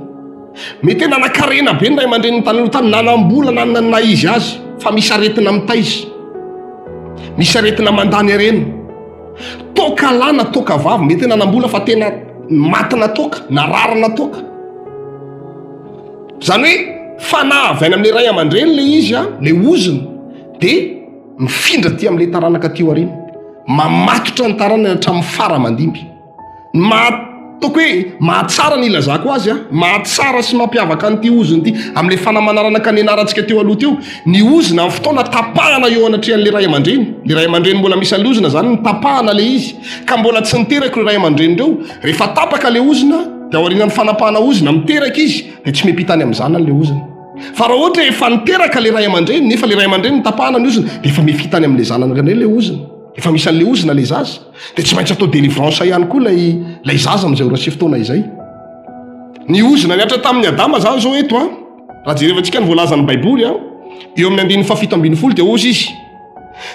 Mety hoe nanan-karena be ny ray aman-dreniny tany aloha tany, nanam-bola, nanana ny naha izy azy, fa misy aretina mitaiza. Misy aretina mandany harena. Toaka lahy na toaka vavy, mety hoe nanam-bola fa tena matina toaka, nararina toaka. Izany hoe fanahy avy any amin'ilay ray aman-dreny ilay izy, ilay ozona, dia mifindra aty amin'ilay taranaka aty aoriana. Mamatotra ny taranany hatramin'ny fara aman-dimby. Ny maha ataoko hoe mahatsara ny ilazako azy a, mahatsara sy mampiavaka an'ity ozona ity amin'ilay fanamanarana nianarantsika teo aloha teo, ny ozona amin'ny fotoana tapahana eo anatrehan'ilay ray aman-dreny, ilay ray aman-dreny mbola misy an'ilay ozona izany no tapahana ilay izy, ka mbola tsy niteraka ireo ray aman-dreny ireo, rehefa tapaka ilay ozona dia aorianan'ny fanapahana ozona miteraka izy dia tsy miampita any amin'ny zanany ilay ozona. Fa raha ohatra efa niteraka ilay ray aman-dreny nefa ilay ray aman-dreny notapahana ny ozona dia efa miampita any amin'ilay zanany indray ilay ozona, efa misy an'ilay ozona ilay zaza. Dia tsy maintsy atao délivrance ihany koa ilay ilay zaza amin'izay ora sy fotoana izay. Ny ozona nihatra tamin'i Adama izany izao eto an, raha jerevantsika ny voalazan'ny Baiboly an, eo amin'ny andininy fahafito ambin'ny folo dia hozy izy,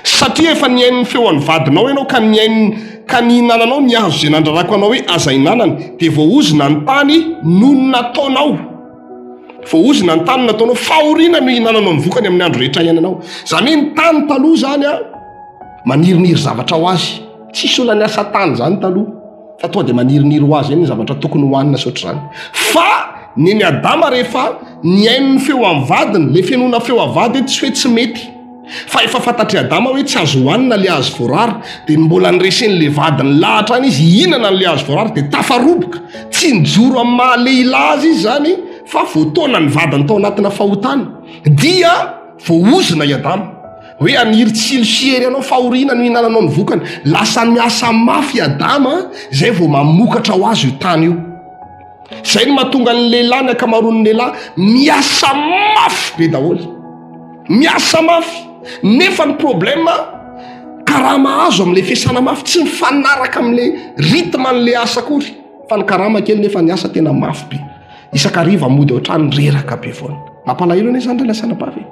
satria efa nihaino ny feon'ny vadinao ianao ka nihaino ka nihinananao ny hazo izay nandrarako anao hoe aza hinanana, dia voaozona ny tany noho ny nataonao. Voaozona ny tany nataonao, fahoriana no hihinananao ny vokany amin'ny andro rehetra iainanao. Izany hoe ny tany taloha izany an, Maniriniry zavatra ho azy. Tsisy olona niasa tany izany taloha fa tonga dia maniriniry ho azy eny ny zavatra tokony hohanina sy ohatr'izany. Fa nen'i Adama rehefa nihaino ny feo an'ny vadiny, le fenoana feo avady hoe tsy hoe tsy mety. Fa efa fantatr'i Adama hoe tsy azo hohanina le hazo voarara, dia mbola noresen'le vadiny lahatra any izy hihinana an'le hazo voarara dia tafaroboka. Tsy nijoro amin'ny maha lehilahy azy izy izany fa voataonan'ny vadiny tao anatina fahotana. Dia voaozona i Adama. Hoe haniry tsilo sy hery anao, fahoriana no hihinananao ny vokany. Lasa miasa mafy i Adama izay vao mamokatra ho azy io tany io. Izay no mahatonga ny lehilahy, ny ankamaroan'ny lehilahy, miasa mafy be daholo. Miasa mafy. Nefa ny problème, karama azo amin'ilay fiasana mafy tsy mifanaraka amin'ilay rythme an'ilay asa akory. Fa ny karama kely nefa ny asa tena mafy be. Isan-kariva mody ao an-trano reraka be foana. Mampalahelo anie izany ry lahy sy anabavy e.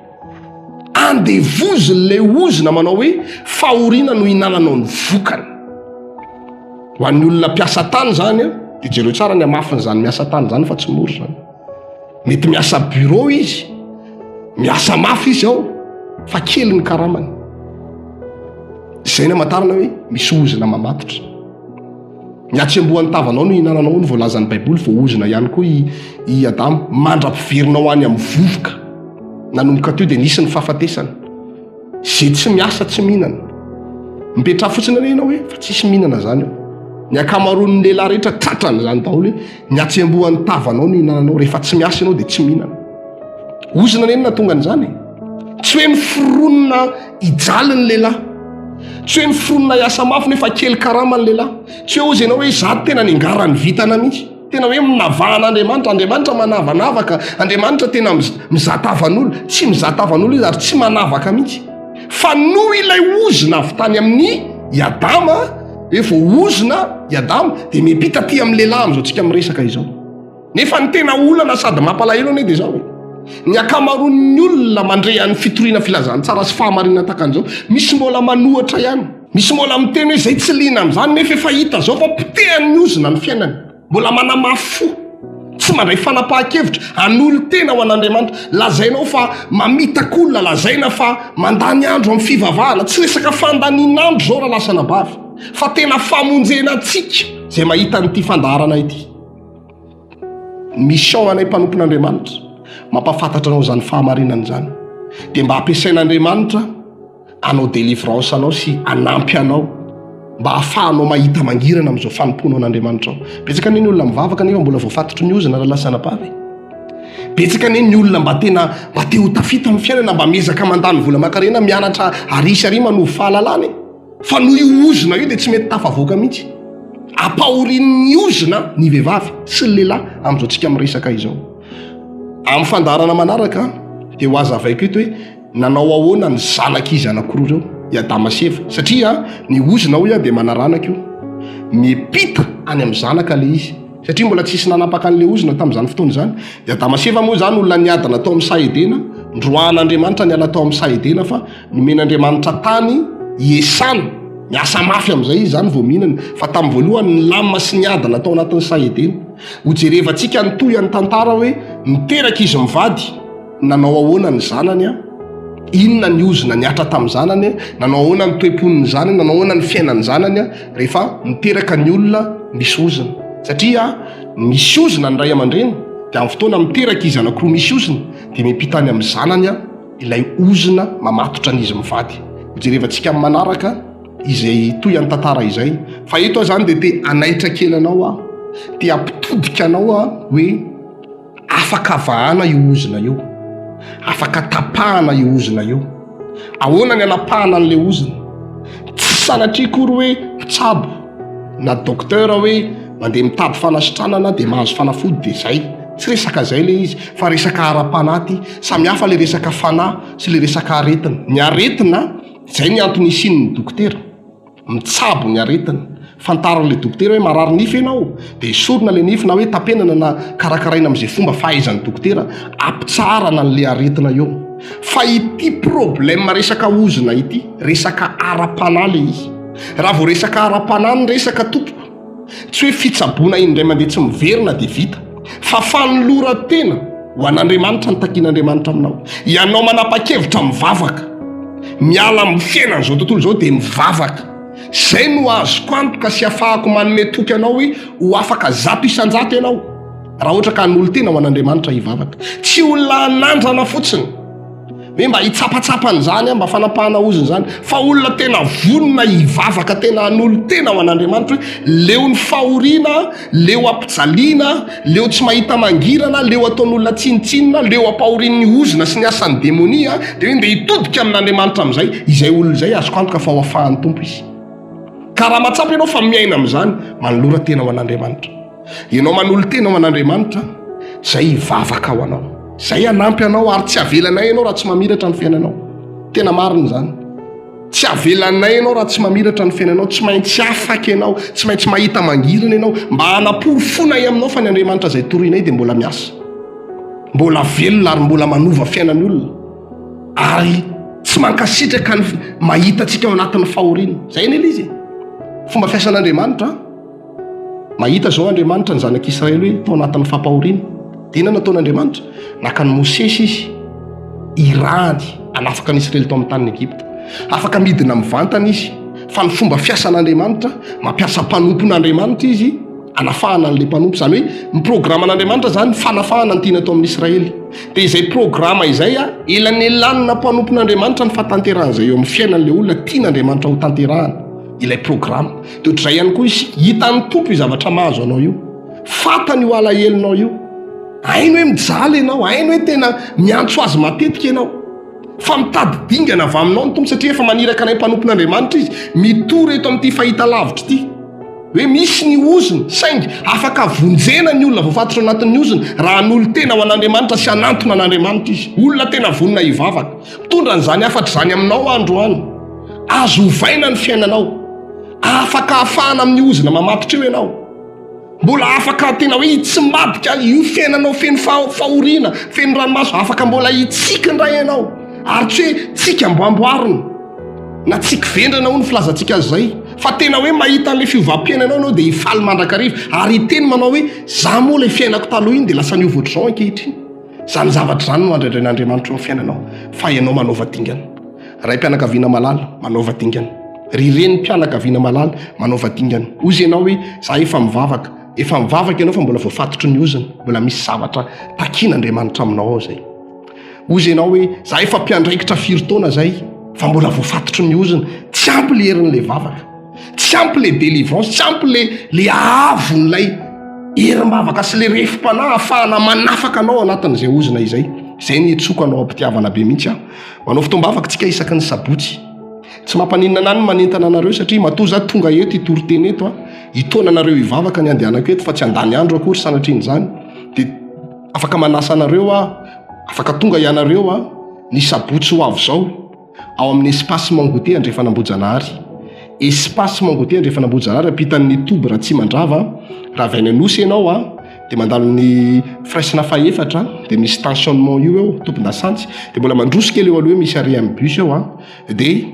Andevozin'ilay ozona manao hoe fahoriana no hinananao ny vokany. Ho an'ny olona mpiasa tany izany dia jereo tsara ny hamafin'izany miasa tany izany fa tsy mora izany. Mety miasa bureau izy, miasa mafy izy ao fa kely ny karamany. Izay ny hamantarana hoe misy ozona mamatotra. Ny hatsembohan'ny tavanao no ihinananao hoy ny voalazan'ny Baiboly, voaozona ihany koa i i Adama, mandra-piverinao any amin'ny vovoka. Nanomboka teo dia nisy ny fahafatesana. Izay tsy miasa tsy mihinana. Mipetraha fotsiny anie ianao hoe fa tsisy mihinana zany eo. Ny ankamaroan'ny lehilahy rehetra tratran'izany daholo hoe ny hatsembohan'ny tavanao no ihinananao, rehefa tsy miasa ianao dia tsy mihinana. Ozona anie no nahatonga an'izany e. Tsy hoe miforonina hijaly ny lehilahy. Tsy hoe miforonina hiasa mafy nefa kely karama ny lehilahy. Tsy hoe hozy ianao hoe izaho tena niangaran'ny vintana mihitsy. Tena hoe navahan'Andriamanitra, Andriamanitra manavanavaka, Andriamanitra tena mizaha tavan'olona. Tsy mizaha tavan'olona izy ary tsy manavaka mihitsy. Fa noho ilay ozona avy tany amin'ny i Adama, hoe voaozona i Adama, dia miampita aty amin'ny lehilahy amin'izao tsika miresaka izao. Nefa ny tena olana sady mampalahelo anie dia izao e. Ny ankamaroan'ny olona mandre an'ny fitoriana filazantsara sy fahamarinana tahaka an'izao, misy mbola manohatra ihany. Misy mbola miteny hoe izay tsy liana amin'izany nefa efa hita izao fa potehan'ny ozona ny fiainany. Mbola manamafy fo, tsy mandray fanapahan-kevitra, hanolo-tena ho an'Andriamanitra. Lazainao fa mamitaka olona, lazaina fa mandany andro amin'ny fivavahana. Tsy resaka fandanian'andro izao rahalahy sy anabavy, fa tena famonjena antsika izay mahita an'ity fandaharana ity. Mission anay mpanompon'Andriamanitra mampahafantatra anao izany fahamarinana izany dia mba ampiasain'Andriamanitra hanao délivrance anao sy hanampy anao mba hahafahanao mahita mangirana amin'izao fanompoanao an'Andriamanitra ao. Betsaka anie ny olona mivavaka nefa mbola voafatotry ny ozona rahalahy sy anabavy. Betsaka anie ny olona mba tena mba te ho tafita amin'ny fiainana mba miezaka mandany vola aman-karena mianatra ary sy ary manovo fahalalana e. Fa noho io ozona io dia tsy mety tafavoaka mihitsy. Ampahorian'ny ozona ny vehivavy sy ny lehilahy amin'izao tsika miresaka izao. Amin'ny fandaharana manaraka dia ho hazavaiko eto hoe nanao ahoana ny zanak'izy anankiroa ireo, i Adama sy Eva. Satria ny ozona hoy aho dia manaranaka io. Miampita any amin'ny zanaka ilay izy. Satria mbola tsisy nanapaka an'ilay ozona tamin'izany fotoana izany. I Adama sy Eva moa izany olona niadana tao amin'ny saha Edena, noroahan'Andriamanitra niala tao amin'ny saha Edena fa Nomen'Andriamanitra tany hiesana, miasa mafy amin'izay izy izany vao mihinana, fa tamin'ny voalohany nilamina sy niadana tao anatin'ny saha Edena. Hojerevantsika ny tohin'ny tantara hoe niteraka izy mivady, nanao ahoana ny zanany an, inona ny ozona nihatra tamin'ny zanany, nanao ahoana ny toe-pon'ny zanany, nanao ahoana ny fiainan'ny zanany rehefa niteraka ny olona misy ozona. Satria misy ozona ny ray aman-dreny, dia amin'ny fotoana miteraka izy anankiroa misy ozona, dia miampita any amin'ny zanany an. ilay ozona mamatotra an'izy mivady. Hojerevantsika amin'ny manaraka izay hitohy tantara izay. Fa eto aho izany dia te hanaitra kely anao aho, te hampitodika anao aho hoe afaka vahana io ozona io, afaka tapahana io ozona io. Ahoana ny hanapahana an'ilay ozona? Tsy sanatria akory hoe mpitsabo na docteur hoe mandeha mitady fanasitranana dia mahazo fanafody dia izay. Tsy resaka izay ilay izy fa resaka ara-panahy ity. Samy hafa ilay resaka fanahy sy ilay resaka aretina. Ny aretina, izay ny antony hisian'ny dokotera. Mitsabo ny aretina. Fantarin'ilay dokotera hoe marary nify ianao, dia esorina ilay nify na hoe tapenana na karakaraina amin'izay fomba fahaizan'ny dokotera ampitsaharana an'ilay aretina eo. Fa ity problème resaka ozona ity, resaka ara-panahy ilay izy. Raha vao resaka ara-panahy ny resaka tompoko, Tsy hoe fitsaboana indray mandeha tsy miverina dia vita, fa fanoloran-tena ho an'Andriamanitra ny takian'Andriamanitra aminao. Ianao manapa-kevitra mivavaka, miala amin'ny fiainan'izao tontolo izao dia mivavaka. Izay no azoko antoka sy afahako manome toky anao hoe ho afaka 100% ianao raha ohatra ka hanolo-tena ho an'Andriamanitra hivavaka. Tsy olona hanandrana fotsiny. Hoe mba hitsapatsapa an'izany aho, mba fanapahana ozona izany, fa olona tena vonona hivavaka, tena hanolo-tena ho an'Andriamanitra hoe leo ny fahoriana, leo ampijaliana, leo tsy mahita mangirana, leo ataon'olona tsinontsinona, leo ampahorian'ny ozona sy ny asan'ny demonia, dia hoe ndeha hitodika amin'Andriamanitra amin'izay, izay olona izay azoko antoka fa ho afahan'ny Tompo izy. Ka raha mahatsapa ianao fa miaina amin'izany, manolora tena ho an'Andriamanitra. Ianao manolo-tena ho an'Andriamanitra, izay hivavaka ho anao, izay hanampy anao ary tsy havelanay ianao raha tsy mamiratra ny fiainanao. Tena marina izany. Tsy havelanay ianao raha tsy mamiratra ny fiainanao, tsy maintsy afaka ianao, tsy maintsy mahita mangirana ianao mba hanaporofoanay aminao fa ny Andriamanitra izay torianay dia mbola miasa. Mbola velona ary mbola manova fiainan'ny olona. Ary tsy mankasitraka ny mahita antsika ao anatin'ny fahoriana. Izay anie ilay izy e. Fomba fiasan'Andriamanitra. Mahita izao Andriamanitra ny zanak'Israely hoe tao anatin'ny fampahoriana. Dia inona nataon'Andriamanitra? Naka an'i Mosesy izy, irahany hanafaka an'i Israely tao amin'ny tanin'i Egypta. Afaka midina mivantana izy, fa ny fomba fiasan'Andriamanitra, mampiasa mpanompon'Andriamanitra izy hanafahana an'ilay mpanompo. Izany hoe ny programan'Andriamanitra izany fanafahana ny tiany atao amin'ny Israely. Dia izay programa izay, elanelanina mpanompon'Andriamanitra ny fahatanterahan'izay eo amin'ny fiainan'ilay olona tian'Andriamanitra hotanterahana. Ilay programa. Dia ohatr'izay ihany koa isika, hitan'ny Tompo io zavatra mahazo anao io. Fantany io alahelonao io. Hainy hoe mijaly ianao, hainy hoe tena miantso azy matetika ianao. Fa mitady dingana avy aminao ny Tompo satria efa maniraka anay mpanompon'Andriamanitra Izy mitory eto amin'ity fahitalavitra ity. Hoe misy ny ozona, saingy afaka vonjena ny olona voafatotra anatin'ny ozona raha hanolo-tena ho an'Andriamanitra sy hanantona an'Andriamanitra izy. Olona tena vonona hivavaka. Mitondra an'izany hafatra izany aminao aho androany. Azo ovaina ny fiainanao. Afaka afahana amin'ny ozona mamatotra io ianao. Mbola afaka tena hoe hitsimbadika io fiainanao feno fahoriana, feno ranomaso, afaka mbola hitsiky indray ianao. Ary tsy hoe tsiky amboamboarina na tsiky vendrana hoy ny filazantsika azy izay, fa tena hoe mahita an'ilay fiovam-piainanao ianao dia hifaly mandrakariva ary hiteny manao hoe za moa ilay fiainako taloha iny dia lasa niova ohatr'izao ankehitriny. Izany zavatra izany no andraindrain'Andriamanitra eo amin'ny fiainanao fa ianao manaova dingana. Raim-pianakaviana malala, manaova dingana. Ry renim-pianakaviana malala, manaova dingana. Hozy ianao hoe, za efa mivavaka. Efa mivavaka ianao fa mbola voafatotry ny ozona. Mbola misy zavatra takian'Andriamanitra aminao ao izay. Hozy ianao hoe, za efa mpiandraikitra firy taona zay, fa mbola voafatotry ny ozona. Tsy ampy le herin'ilay vavaka. Tsy ampy le délivrance, tsy ampy le le haavon'ilay herim-bavaka sy le refim-panahy ahafahana manafaka anao anatin'izay ozona izay. Izay ny hitsoko anao am-pitiavana be mihitsy aho. Manao fotoam-bavaka tsika isaky ny sabotsy. Tsy mampaninona anah ny manentana anareo satria matoa za tonga eto hitory teny eto a, hitaona anareo hivavaka ny andehanako eto fa tsy handany andro akory sanatrian'izany. Dia afaka manasa anareo aho, afaka tonga ianareo a, ny sabotsy ho avy izao ao amin'ny Espace Mangoté Andrefanambohijanahary. Espace Mangoté Andrefanambohijanahary ampitan'ny toby Ratsimandrava, raha avy any Anosy ianao a, dia mandalo ny firaisana fahefatra dia misy tensionnement io eo tompon-dasantsy dia mbola mandroso kely eo aloha eo misy arrêt amin'ny bus eo a dia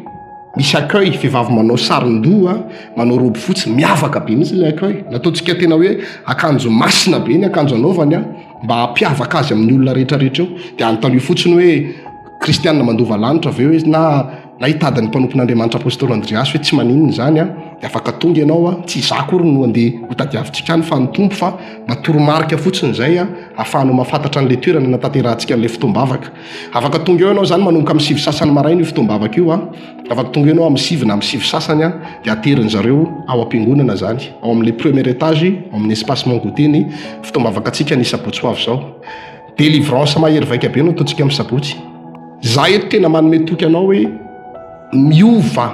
misy accueil vehivavy manao saron-doha manao robe fotsy miavaka be mihitsy ilay accueil nataontsika tena hoe akanjo masina be ny akanjo anaovany a mba hampiavaka azy amin'ny olona rehetrarehetra eo dia anontanio fotsiny hoe kristianina mandova lanitra ve hoe na na hitady ny mpanompon'Andriamanitra Apostoly Andriasy hoe tsy maninona izany an, dia afaka tonga ianao an, tsy izaho akory no andeha ho tadiavintsika any fa ny Tompo fa mba toromarika fotsiny izay an, ahafahanao mahafantatra an'ilay toerana natanterahantsika an'ilay fotoam-bavaka. Afaka tonga eo ianao izany manomboka amin'ny sivy sasany maraina io fotoam-bavaka io an, afaka tonga eo ianao amin'ny sivy na amin'ny sivy sasany an, dia aterin-dry zareo ao am-piangonana izany, ao amin'ilay premier étage, ao amin'ny espace Mangoté ny fotoam-bavakantsika ny sabotsy ho avy izao. Délivrance mahery vaika be no ataontsika amin'ny sabotsy. Za eto tena manome toky anao hoe miova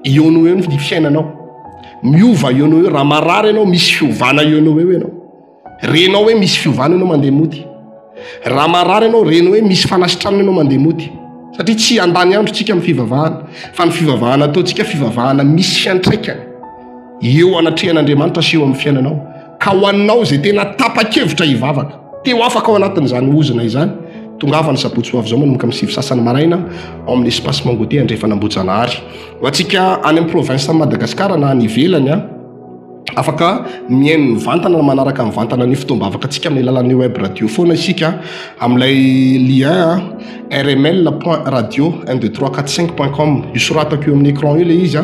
eo no eo ny fiainanao. Miova eo no eo, raha marary ianao misy fiovana eo no eo ianao. Renao hoe misy fiovana ianao mandeha mody. Raha marary ianao renao hoe misy fanasitranana ianao mandeha mody. Satria tsy handany andro tsika amin'ny fivavahana, fa ny fivavahana ataontsika fivavahana misy fiantraikany eo anatrehan'Andriamanitra sy eo amin'ny fiainanao. Ka ho anao izay tena tapa-kevitra hivavaka. Te ho afaka ao anatin'izany ozona izany? Tongava ny sabotsy ho avy izao manomboka amin'ny sivy sasany maraina ao amin'ny Espace Mangoté Andrefan'Ambohijanahary. Ho antsika any amin'ny province an'i Madagasikara na any ivelany, afaka mihaino mivantana na manaraka mivantana ny fotoam-bavaka antsika amin'ny alalan'ny web radio foana isika amin'ilay lien rml point radio un deux trois quatre cinq point com. Io soratako eo amin'ny écran io ilay izy,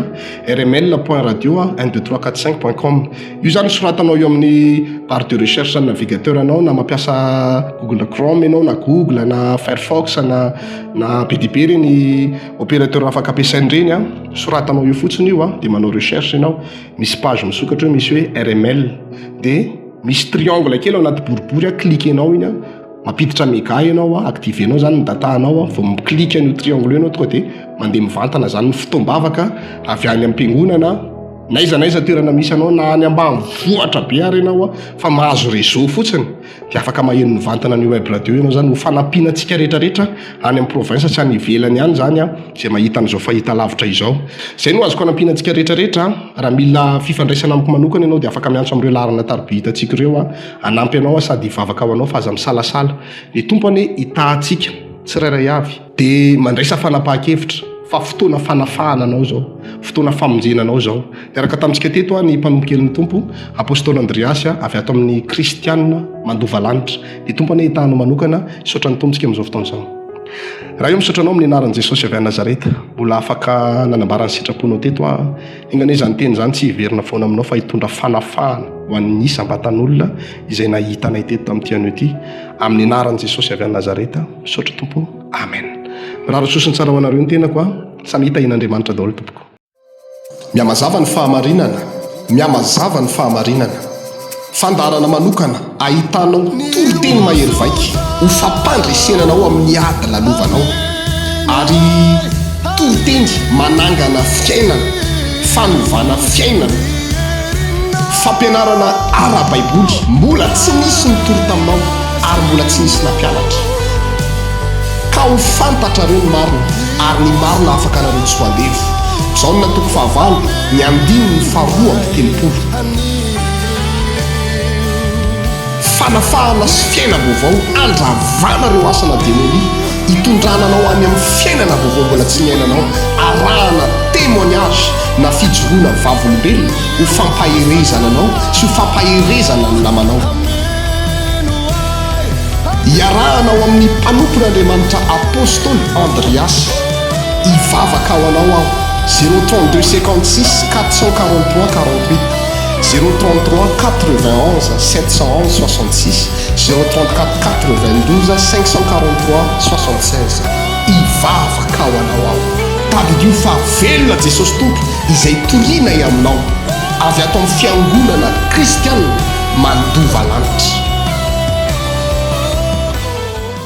rml point radio un deux trois quatre cinq point com. Io zany soratanao eo amin'ny barre de recherche ny navigateur anao na mampiasa Google Chrome ianao na Google na Firefox na na be dia be ireny opérateur afaka ampiasaina ireny an, soratanao eo fotsiny io an, dia manao recherche ianao, misy page misokatra eo misy hoe RML dia misy triangle kely ao anaty boribory an, cliquer-nao iny an, mampiditra mega ianao an, activer-nao zany ny data anao an, vao mi-clique an'io triangle io ianao tonga dia mandeha mivantana zany ny fotoam-bavaka avy any am-piangonana. N'aiza n'aiza toerana misy anao na any ambanivohitra be ary ianao fa mahazo réseau fotsiny dia afaka maheno mivantana ny web radio ianao zany ho fanampiana antsika rehetra rehetra any amin'ny province sy any ivelany any zany izay mahita an'izao fahita lavitra izao. Izay no azoko anampiana antsika rehetra rehetra. Raha mila fifandraisana amiko manokana ianao dia afaka miantso amin'ireo laharana tariby hitantsika ireo hanampy anao sady hivavaka ho anao fa aza misalasala. Ny Tompo anie hitaha antsika tsirairay avy. Dia mandraisa fanapahan-kevitra fa fotoana fanafahana anao izao, fotoana famonjena anao izao. Niaraka tamintsika teto ny mpanompo kelin'ny Tompo, Apostoly Andriasy, avy ato amin'ny Kristiana Mandova Lanitra. Ny Tompo anie hitaha anao manokana, hisaotra ny Tompo tsika amin'izao fotoana izao. Ray ô, misaotra anao amin'ny anaran'i Jesosy avy any Nazareta, mbola afaka nanambara ny sitraponao teto aho. Enga anie izany teny izany tsy hiverina foana aminao fa hitondra fanafahana ho an'ny isam-batan'olona izay nahita anay teto tamin'ity anio ity. Amin'ny anaran'i Jesosy avy any Nazareta, misaotra Tompo ô. Amen. Mirary soa sy ny tsara ho anareo ny tenako a. Samia tahian'Andriamanitra daholo tompoko. Mihamazava ny fahamarinana, mihamazava ny fahamarinana. Fandaharana manokana ahitanao toriteny mahery vaika ho fampandresena anao amin'ny ady lalovanao. Ary toriteny manangana fiainana, fanovana fiainana, fampianarana ara-baiboly mbola tsy nisy nitory taminao ary mbola tsy nisy nampianatra. Ka ho fantatrareo ny marina ary ny marina hahafaka anareo tsy ho andevo. Jaona toko fahavalo, ny andininy faharoa amby telopolo. Fanafahana sy fiainam-baovao handravana ireo asana demonia, hitondrana anao any amin'ny fiainana vaovao mbola tsy niainanao, arahana témoignage na fijoroana vavolombelona ho fampaherezana anao sy ho fampaherezana ny namanao. Iarahana ao amin'ny mpanompon'Andriamanitra Apostoly Andriasy. Hivavaka ho anao aho, 0 32 56 443 48. 0 33 91 711 66 0 34 92 543 76 Hivavaka ho anao aho. Tadidio fa velona Jesosy Tompo izay torianay aminao avy ato amin'ny Fiangonana Kristiana Mandova Lanitra.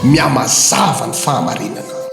Mihamazava ny fahamarinana.